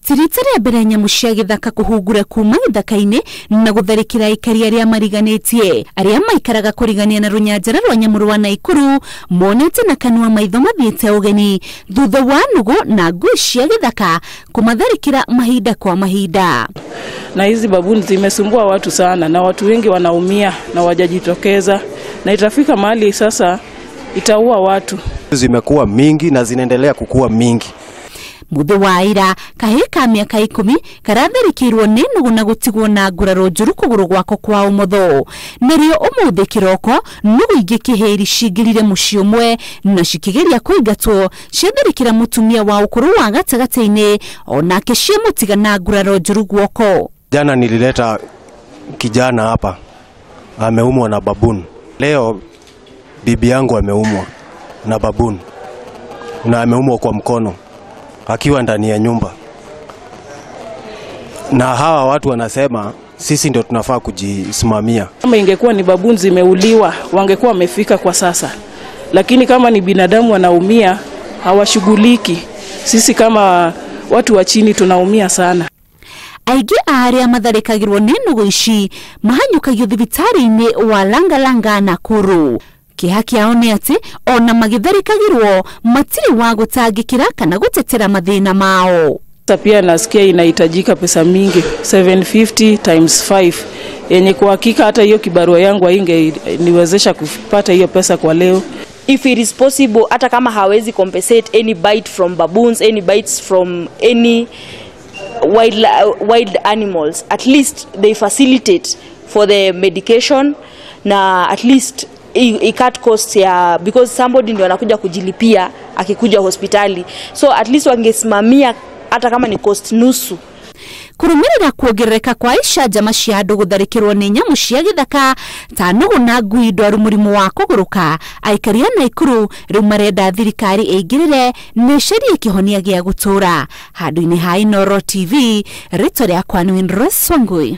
Ti rita rĩa mbere nyamũ cia gĩthaka kũhungura kuma gĩthaka-inĩ na gũtharĩkĩra aikari arĩa mariganĩtie. Arĩa maikaraga kũrigania na rũnyanjara rwa nyamũ rwa Naikuru monete na kanua maitho mathiĩte ũgeni thutha wa nũgũ na ngui cia gĩthaka kũmatharĩkĩra mahinda kwa mahinda. Na hizi babuni zimesumbua watu sana na watu wengi wanaumia na wajajitokeza, na itafika mahali sasa itaua watu. Zimekuwa mingi na zinaendelea kukua mingi. Muthe wa ira kahĩĩ ka mĩaka 10 karatharĩkĩirwo nĩ nũgũ na gũtigwo na nguraro njũru kũgũrũ gwako kwa ũmotho. Narĩo ũmũthĩ kĩroko nũgũ ingĩ kĩhĩri cingĩrire mũciĩ ũmwe na cikĩgeria kũingatwo ciatharĩkĩra mũtumia wa ũkũrũ wa gatagatĩ-inĩ onake ciamũtiga na nguraro njũru guoko. Jana nilileta kijana hapa ameumwa na babuni. Leo bibi yangu ameumwa na babuni na ameumwa kwa mkono akiwa ndani ya nyumba. Na hawa watu wanasema sisi ndio tunafaa kujisimamia. Kama ingekuwa ni babuni zimeuliwa wangekuwa wamefika kwa sasa. Lakini kama ni binadamu wanaumia hawashughuliki. Sisi kama watu wa chini tunaumia sana. Aingĩ a arĩa matharĩkagĩrwo nĩ nũgũ ici mahanyũkagio thibitarĩ-inĩ wa Langalanga Nakuru. Kĩeha kĩao nĩ atĩ ona magĩtharĩkagĩrwo matirĩ wa gũtangĩkĩra kana gũtetera mathĩna mao. Pia nasikia inahitajika pesa mingi 750 times 5 yenye kwa hakika hata hiyo kibarua yangu haingeniwezesha kupata hiyo pesa kwa leo. If it is possible, hata kama hawezi compensate any bite from baboons, any bites from any wild animals, at least they facilitate for the medication na at least i cut costs ya, because somebody ndio anakuja kujilipia akikuja hospitali, so at least wangesimamia hata kama ni cost nusu. Kũrũmĩrĩra kuongerereka kwa icanjama cia andũ gũtharĩkĩrwo nĩ nyamũ cia gĩthaka ta nũgũ na ngui ndwaru mũrimũ wa kũgũrũka, aikari a Naikuru rĩu marenda thirikari ĩingĩrĩre na ĩcarie kĩhonia gĩa gũtũũra. Handũ-inĩ ha Inooro TV, rĩtwa rĩakwa nĩ Winrose Wangui.